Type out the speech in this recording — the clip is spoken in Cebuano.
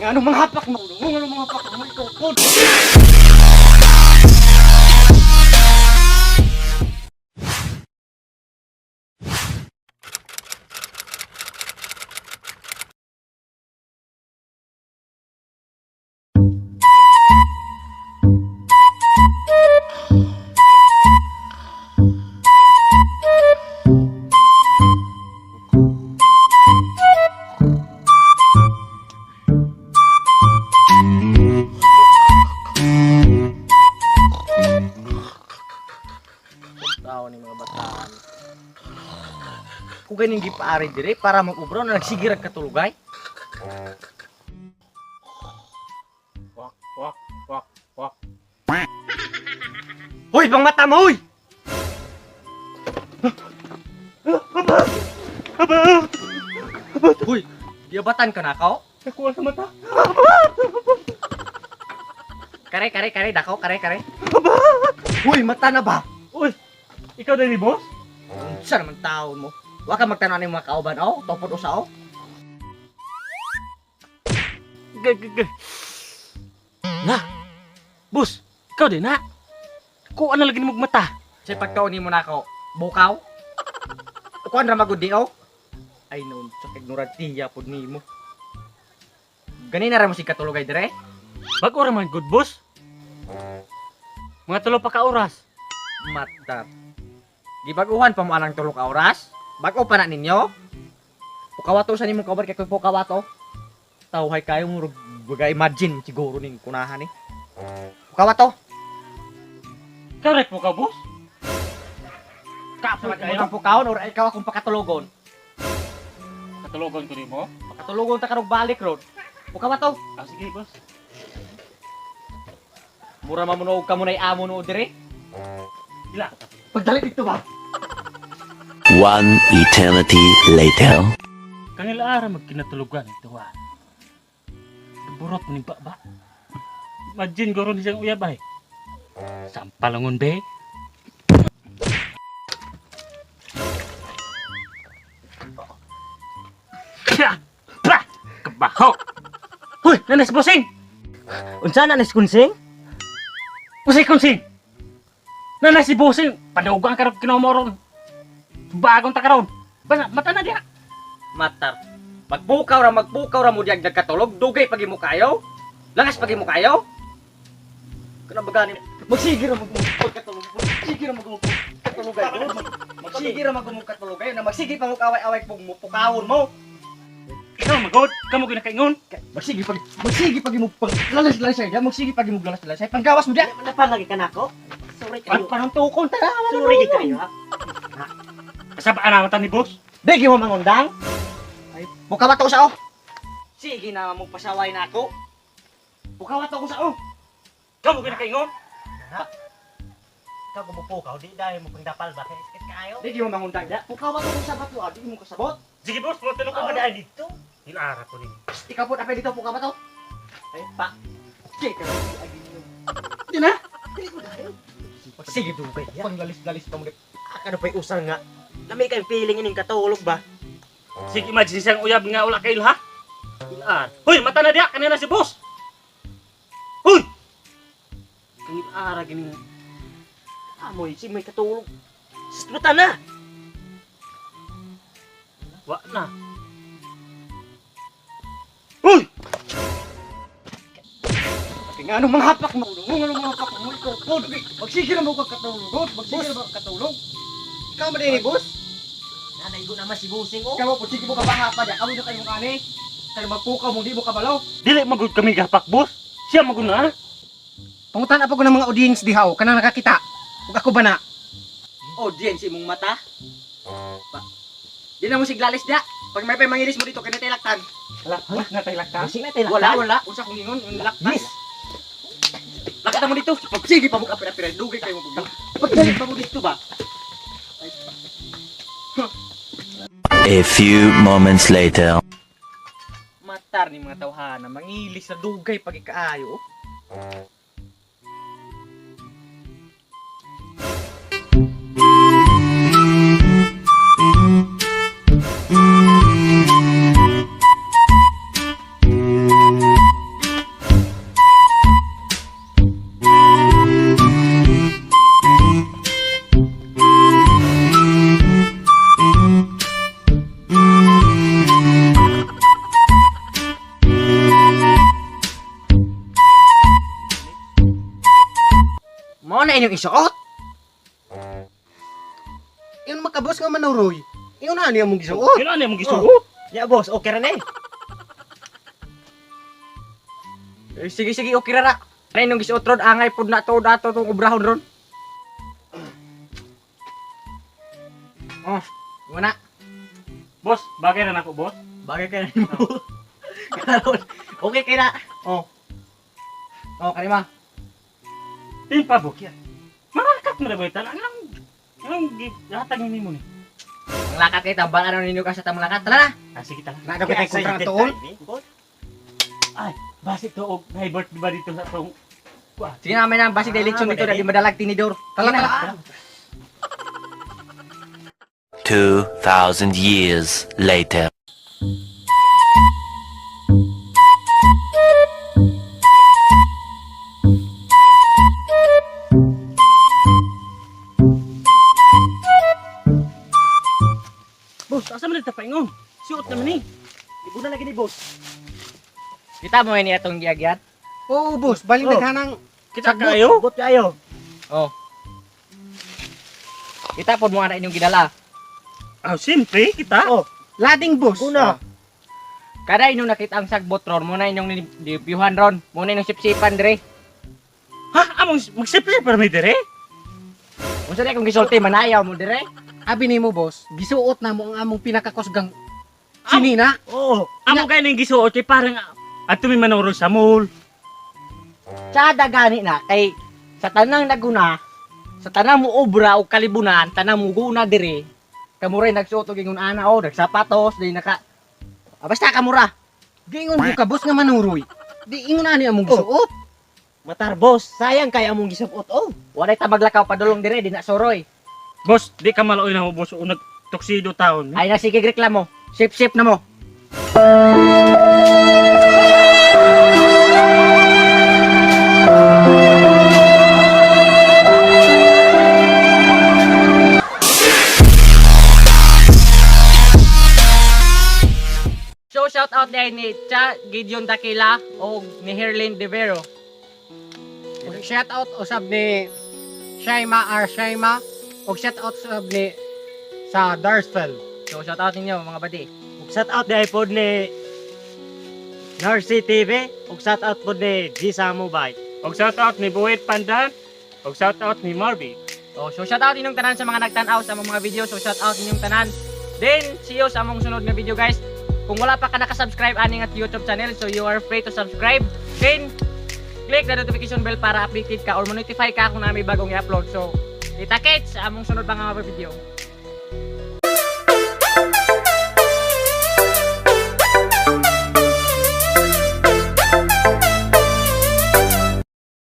Nga anong mga hapak mo? Nga anong mga hapak mo? Ikaw po. Tao ni mga bataan. Kung ganing gipaari dire para mag-ubro na nagsigirag katulugay. Wak, wak, wak, wak. Hoy, bang mata mo, hoy! Hoy, diabatan ka na kao? Nakuha sa mata. Kare, kare, kare, dako, kare, kare. Hoy, mata na ba? Uy, ikaw din ni boss? Unsa naman taon mo? Wa ka magtanan ng mga kauban, oh? Topod usa, oh? Na! Boss, ikaw din na. Kuha na lagi ni mata. Sa pagkaon nimo nako, bukaw? Kuan ra magud di, oh? Ay noon, sa ignorantiya pod nimo. Ganina ra mo si katulugay dire? Bago ra man good boss. Mga tulo pa ka oras. Matar. Gibaguhan pa mo anang tulo ka oras? Bago pa na ninyo? Pukawato sa nimong kauban kay koy pukawato. Tawhay kayo mo baga imagine siguro ning kunahan ni. Pukawato. Correct mo ka boss? Kapoy Kapoy kayo. kayo pukawon or ikaw akong pakatulogon. Katulogon ko nimo. Pakatulogon ta karong balik ron. Pukawato. Ah, sige boss. Mura man mo og kamo nay amo no dire. Ila. Pagdali dito ba? One eternity later. Kangila ara magkinatulugan ito ah. Burot ni ba. Imagine goro ni siyang uyab ay. Sampalangon be. Pa! Kabaho! Huy, nanas bossing! Unsa na nis kunsing? Usay konsing! Nanas si bossing! Panaugang karon kinomoron. Bagong takaron. Basta mata na diha. Matar. Magpukaw ra mo diag nagkatulog, dugay pagi mo kayo. Langas pagi mo kayo. Kana ba gani? Magsige ra magkatulog. Magsige ra magkatulog ay. Magsige ra magkatulog ay na magsige pa mo away-away pug mo pukawon mo. Ikaw magod, kamo ginakaingon. Magsige pag mo pag lalas-lalas ay, magsige pag mo lalas-lalas ay panggawas mo diya. Napalagi ka na ako? Sorry kayo. Panuntukon tara. Sorry di kayo ha. Kasabaan na mata ni boss. Di mo mangundang. Ay, pukawa to sa oh. Sige na mo pasaway na ako. Pukawa to ko sa oh. Kamo ginakaingon. Ikaw kumupukaw, di dahil mo pang dapal ba? Kaya sakit kayo. Di mo mangundang diya. Pukawa to ko sa bato, ah, di mo kasabot. Sige boss, mga tulog Ako ka. dahil dito. Hilara ko ninyo. Ikaw po, apay dito, pukawa to. Ay, pa. Sige ka na, agi niyo. Di na. Dili ko dahil. Sige, dugay. Panglalis-lalis pa mo. Ano pa'y usang nga? Lami kayong feeling ining katulog ba? Sige, imagine siyang uyab nga wala kay ilha. Ilar. Hoy, mata na diha kanina si boss. Hoy! Kang ilara gini. Amoy, si may katulog. Sus, na! Wa na. Hoy! Kaya nga anong mga hapak mo? Anong mga hapak mo? Ikaw po, magsige na mo ka katulog. Magsige na mo ka katulog. Ikaw mo din, boss. Nanaigo naman si Busing oh. Ikaw mo po, sige mo ka pa diya. Kamu na kayo mong ani. Kayo magpukaw mo, di mo kabalaw. Dili magud kami gapak, boss. Siya magud na. Pangutan pa ko ng mga audience dihaw, kanang nakakita. Ug ako ba na? Audience imong mata. Pa. Di na mo siglalis dia. Pag may mangilis mo dito kay natay laktan. Wala, wala na tayo lakta. Busing na tayo. Wala, wala. Unsa kong ingon, ang laktan. Yes. Laktan mo dito. Pag sige pa mo ka pira dugay kayo mo. Pagdali pa mo dito ba? A few moments later. Matar ni mga tawhana, mangilis na dugay pag ikaayo. Ana inyong isuot? Ingon makabos nga manuroy. Ingon ani among gisuot. Yun ano yung gisuot? Ya boss, okay ra na eh. Eh, sige sige, okay ra ra. Ana inyong gisuot ron, angay pud na to dato tong obrahon ron. Oh, wala. Boss, bagay na nako, boss. Bagay kay na nimo. Karon, okay kay na. Oh. Oh, kanima. Tin pa bukya. Marakat mo na ba ito? Ang ang hatag ni mo ni. Ang lakat kay tambal ano ninyo ka sa tamang lakat. Tara na. Ah, sige tala. Naa ka tay kontra tuon. Ay, basik to og naibert ba dito sa tong Sige na, may nang basig dahil lechon dito na di madalag tinidor. Tala Sige na. tala. 2,000 years later. Boss, asa man dito paingon? Suot naman ni. Ibo na lagi ni boss. Kita mo ini atong giagyat. Oo boss, baling Oh. daghanang Kita kayo. Bot kayo. Oh. Kita pod mo ana inyong gidala. Ah, siyempre kita. Oh, lading boss. una. Kada inyong nakita ang sagbot ron, muna inyong nilipyuhan ron, muna inyong sipsipan dire. Ha, among magsipsip para may dire? Unsa di akong gisulti manayaw mo dire? Abi nimo boss, gisuot na mo ang among pinakakusgang sinina. Oo. Amo kayo ning gisuot kay parang ato may manurol sa mall. Tsada gani na kay sa tanang naguna, sa tanang mo obra o kalibunan, tanang mo guna dire. Kamuray nagsuot og ingon ana oh, nagsapatos, di naka. Ah, basta kamura. Giingon mo ka boss nga manuroy. Di ingon ani among gisuot. Matar boss, sayang kay among gisuot oh. Walay ta maglakaw padulong dire, di na soroy. Boss, di ka maluoy na mo boss o nagtuxedo taon. Ay na sige reklamo. Sip-sip na mo. So shout out din ni Cha Gideon Dakila o ni Herlin De Vero. Ug shout out usab ni Shaima R Shaima ug shout out usab ni sa Darsfeld. So shout out ninyo mga badi. Ug shout out di pod ni Narcy TV ug shout out pod ni G Samo Bay. Og shout out ni Buwit Pandan. Og shout out ni Marby. Oh, so shout out inyong tanan sa mga nagtan-aw sa among mga video. So shout out inyong tanan. Then see you sa among sunod nga video guys. Kung wala pa ka naka-subscribe aning at YouTube channel, so you are free to subscribe. Then click the notification bell para updated ka or mo-notify ka kung na may bagong i-upload. So kita kits sa among sunod pa nga mga video.